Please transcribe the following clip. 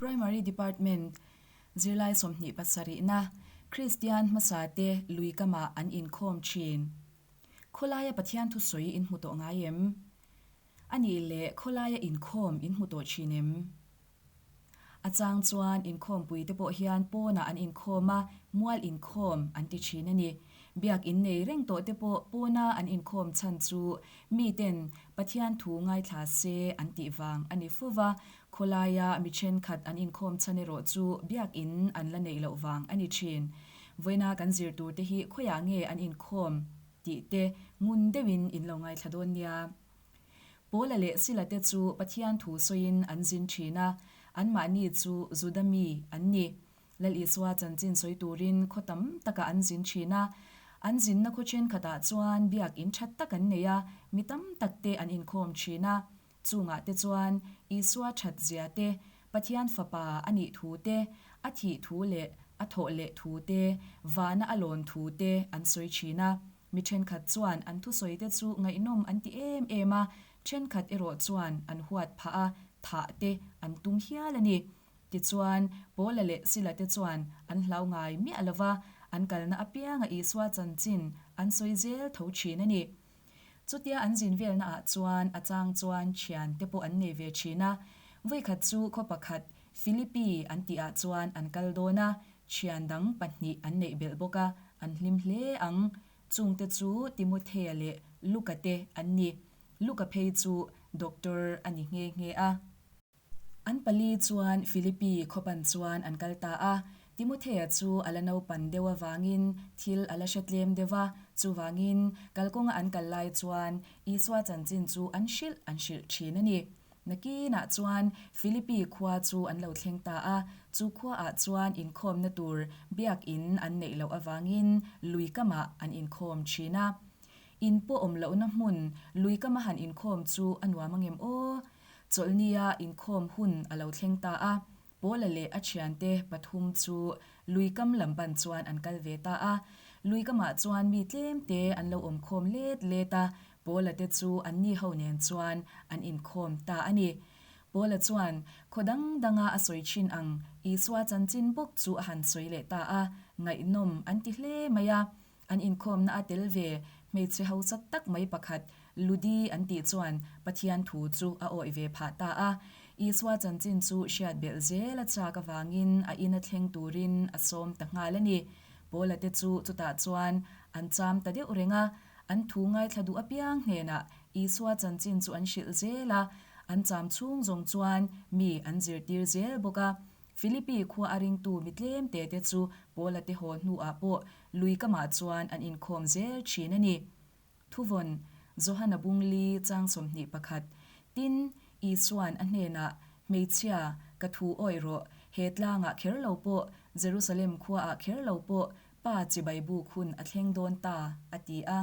Primary Department zirlai 27na Kristian hmasate lui kamah an inkhawm thin. Khawlaia Pathian thusawi in hmu tawh ngai em? A nih leh khawlaia inkhawm in hmu tawh thin em? A chang chuan inkhawmpui te pawh hian pawnah an inkhawm a, mual inkhawm an ti thin a ni. Biak in nei reng tawh te pawh pawna an inkhawm chhan chu miten Pathian thu ngaithla se an tih vang a ni fo va, khawlaia mi thenkhat an inkhawm chhan erawh chu biak in an la neih loh vang a ni thin. Vawiina kan zir tur te hi khawiah nge an inkhawm tih te ngun deuhin in lo ngaithla dawn nia. Paula leh Sila te chu Pathian thu sawiin an zin thin a, anmahni chu Juda mi an ni. Lal Isua chanchin sawi turin khaw tam takah an zin thin a. An zinna khaw thenkhatah chuan biak in that tak an nei a, mi tam tak te an inkhawm thin a. Chungah te chuan Isua that zia te, Pathian Fapa a nih thu te, a thih thu leh a thawh leh thu te, vana a lawn thu te an sawi thin a. Mi thenkhat chuan an thusawi te chu ngaihnawm an ti em em a, thenkhat erawh chuan an huat phah a, thah te an tum hial a ni. Tichuan, Paula leh Sila te chuan an hlau ngai miah lo va, an kalna apianga Isua chanchin an sawi zel tho thin a ni. Chutia an zin velna ah chuan a chang chuan thian te pawh an nei ve thin a. Vawikhat chu khaw pakhat Philippi an tih ah chuan an kal dawn a, thian dang pahnih an neih belh bawk a, an hlim hle ang. Chungte chu Timothea leh Luka te an ni. Luka phei chu doctor a ni nghe nghe a. An pali chuan Philippi khawpan chuan an kal ta a. Timothea chu a la naupan deuh avangin thil a la hre tlem deuh a, chuvangin kalkawnga an kal lai chuan Isua chanchin chu an hrilh an hrilh thin a ni. Nakinah chuan Philippi khua chu an lo thleng ta a, chu khuaah chuan inkhawmna tur biakin an neih loh avangin lui kamah an inkhawm thin a. In pawh awm lohna hmun lui kama han inkhawm chu a nuam angem aw? Chawlhnia inkhawm hun a lo thleng ta a, Paula leh a thiante pathum chu lui kam lam pan chuan an kal ve ta a. Lui kamah chuan mi tlem te an lo awm khawm let let a, Paula te chu anni ho nen chuan an inkhawm ta a ni. Paula chuan khaw dang danga a sawi thin ang Isua chanchin bawk chu a han sawi leh ta a, ngaihnawm an ti hle mai a. An inkhawmna a tel ve hmeichhe hausa tak mai pakhat, Ludi an tih chuan Pathian thu chu a awih ve phah ta a. Isua chanchin chu hriat belh zel a chak avangin a ina thleng turin a sawm ta nghal a ni. Paula te chu chutah chuan an cham ta deuh reng a, an thu ngaithla duh apiang hnenah Isua chanchin chu an hrilh zel a, an cham chhung zawng chuan mi an zirtir zel bawk a. Philippi khua a ringtu mi tlem te te chu Paula te haw hnuah pawh lui kamah chuan an inkhawm zel thin a ni. Thuvawn, Johana Bungli chang 21, Tin, Isua'n a hnenah, Hmeichhia, ka thu awih rawh, he tlangah kher lo pawh, Jerusalem khuaah kher lo pawh, Pa chibai buk hun a thleng dawn ta, a ti a.